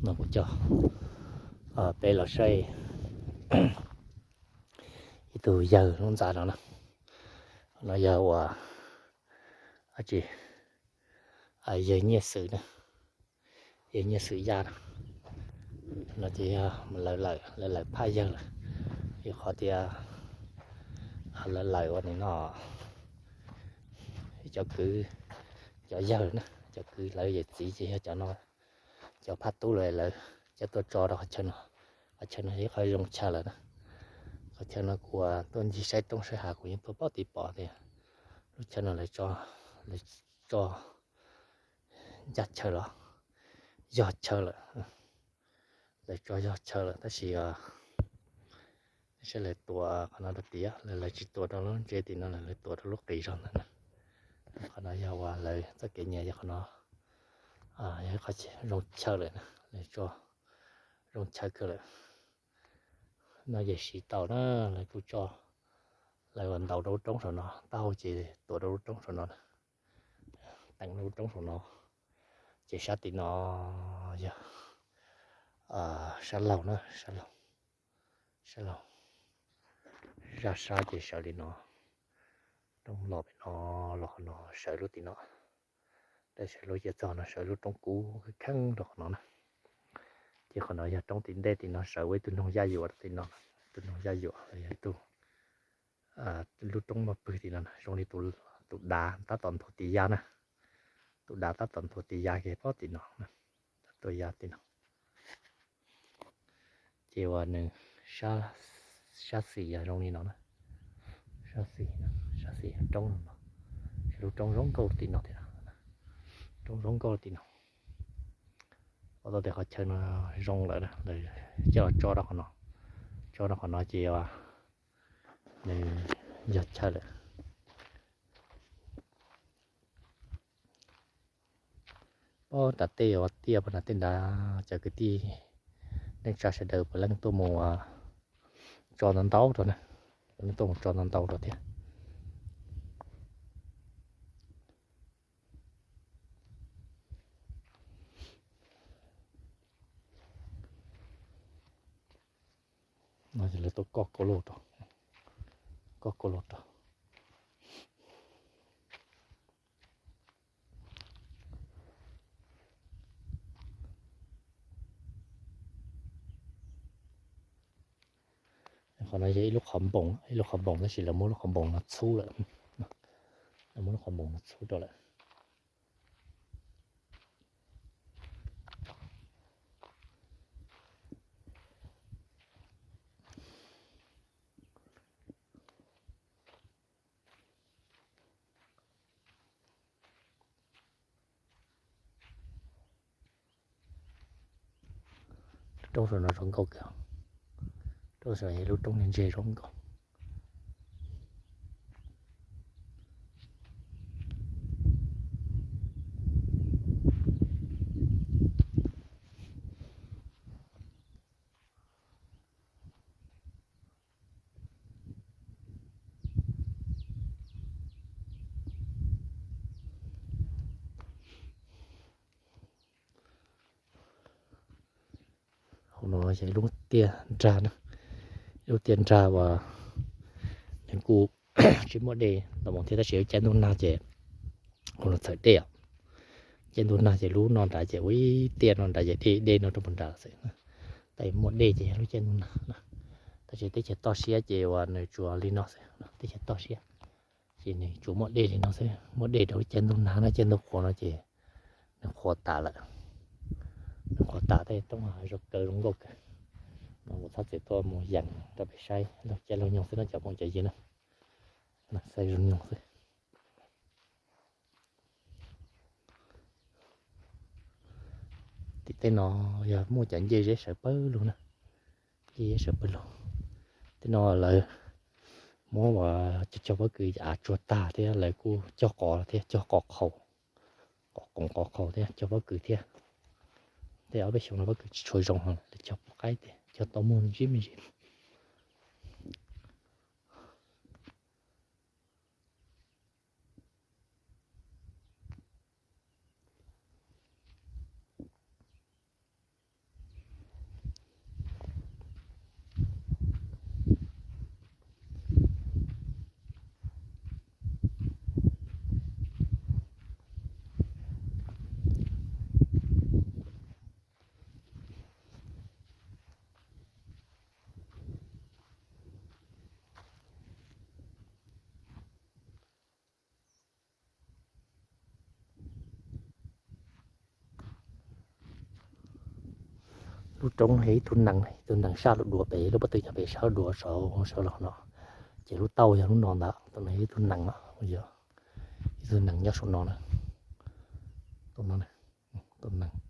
No kuv coj peb los saib ib tug yawg lub ntxa no na. No yog ua tsi, yawg Nyiaj Xwm na, yawg Nyiaj Xwm Yaj na. No ces yog lawv lawm, lawv lawm phaj yawg lawm, vim qhov tias lawv lawm ua nim no cov kwv, cov yawg na, cov kwv lawv yawm txiv ces yog cov no, cov phaj tub lawv, lawv coj tuaj tso rau qhov chaw no. Qhov chaw no yog ib qhov zoo chaw lawm na. Qhov chaw no kuv tuaj ncig saib roob saib hav kuv yeej tuaj pom tiv pom tias lub chaw no lawv tso, lawv tso ncaj chaw los yog chaw lawm. Lawv tso yog chaw lawm tab sis saib lawv tuav qhov no rau tias lawv tsis tuav rau lub ntse tim no, lawv tuav rau lub qis zog ntawd na. Qhov no yog uas lawv txoj kev nyiam yog qhov no, yog ib qho zoo chaw lawm na, lawv tso zoo chaw kawg lawm. No ces siv tau na, lawv kuj tso, lawv uas ntaus rau lub roob saum no, taub hau ces tuav rau lub roob saum no, teem lub roob saum no. Ces sab tim no yog sab laug na, sab laug, sab laug, zaj sab ces sawv li no, roob los pem no, los qhov no sawv lub tim no, sawv lub cia txog no sawv lub roob kub kheeb rau qhov no na. Ces qhov no yog roob tim ntej tim no sawv ua ib tug noog yaj yuam rau tim no, tus noog yaj yuam los yog tus, lub roob maj pwg tim no zoo li tus dav tab tom nthuav tis ya na, tus dav tab tom nthuav tis ya kiag pob tim no, tua ya tim no. Ces uas nws sab xis yog zoo li no na, sab xis, sab xis roob no, lub roob zoo nkauj tim no thiab, roob zoo nkauj tim no. Ua tau tias qhov chaw no zoo lawm, lawv coj los tso rau qhov no, tso rau qhov no ces nws yog chaw lawm. Pob nram tej uas tiaj pob nram tej nrad, cov kwv tij neej tsa sawv daws puav leej tuaj mus tso ntau ntau rau na, tuaj mus tso ntau ntau rau thiab. No ces lawv tuaj koj kauj loj rau, koj kauj loj rau. Qhov no yog ib lub qhov npoos, ib lub qhov npoos tab sis lawv muab lub qhov npoos no txhub lawm, lawv muab lub qhov npoos no txhub rau lawm. Roob saum no zoo nkauj kawg, roob saum no yog lub roob ntse ntse zoo nkauj. Hauv no yog ib lub tiaj nrag na, ib lub tiaj nrag uas nws kuj tsis muaj dej los mus thiab tab sis lub caij ntuj nag ces hauv no txhawv dej os. Caij ntuj nag ces lub no nrad ces ua ib tiaj no nrad ces dej dej no rau puag nrad xwb. Tab sis muaj dej ces yog lub caij ntuj nag na. Tab sis teb chaws toj siab ces uas nws tsuas li no xwb, teb chaws toj siab ces nws tsuas muaj dej li no xwb, muaj dej rau lub caij ntuj nag na, caij ntuj qhuav no ces nws qhuav tas lawm. Nws qhuav tas tej roob hav zoo kaw zoo nkauj kawg. No kuv txhob txwm tuaj mus yees rau pem saib, laug caij laug nyoog xwb no cov phooj cov ywg na, saib zoo nyoog xwb. Tim tej no yog muaj cov ncej zeb sawv pawg lug na, ncej zeb sawv pawg lug. Tej no lawv muab uas cog pob kws av tsuag tag thiab lawv kuj cog qos thiab, cog qos qhaus, qos qoom qos qhaus thiab cog pob kws thiab. Tej ob peb xyoo no pob kws tsis tshua zoo, lawv cog pub qaib thiab cog tau muag me ntsis me ntsis. Lub roob yog ib tug nees, ib tug nees saj lub duav pem, lub pob tw nyob pem saj lub duav saud, saud los no. Ces lub taub yog lub no ntag, tus no yog ib tug nees, yog ib tug nees nyob saum no na. Tus no, tus nees.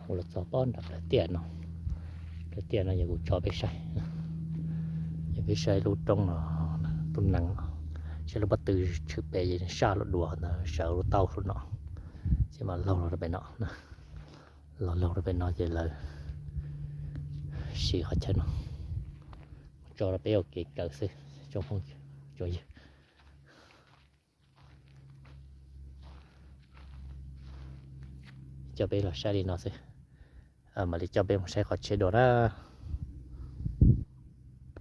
Kuv los txog pob nram plawv tiaj no, plawv tiaj no yog kuv tso peb saib, yog peb saib lub roob no, tus nees, saib lub pob tw tshwm pem saj lub duav ntawd saud lub taub saum no, ces mam laug los rau pem no, los laug rau pem no ces lawv siv qhov chaw no tso rau peb ua kev kawm xwb tsoom phooj ywg. Coj peb los saib li no xwb, mam li coj peb mus saib qhov tsheb dua na.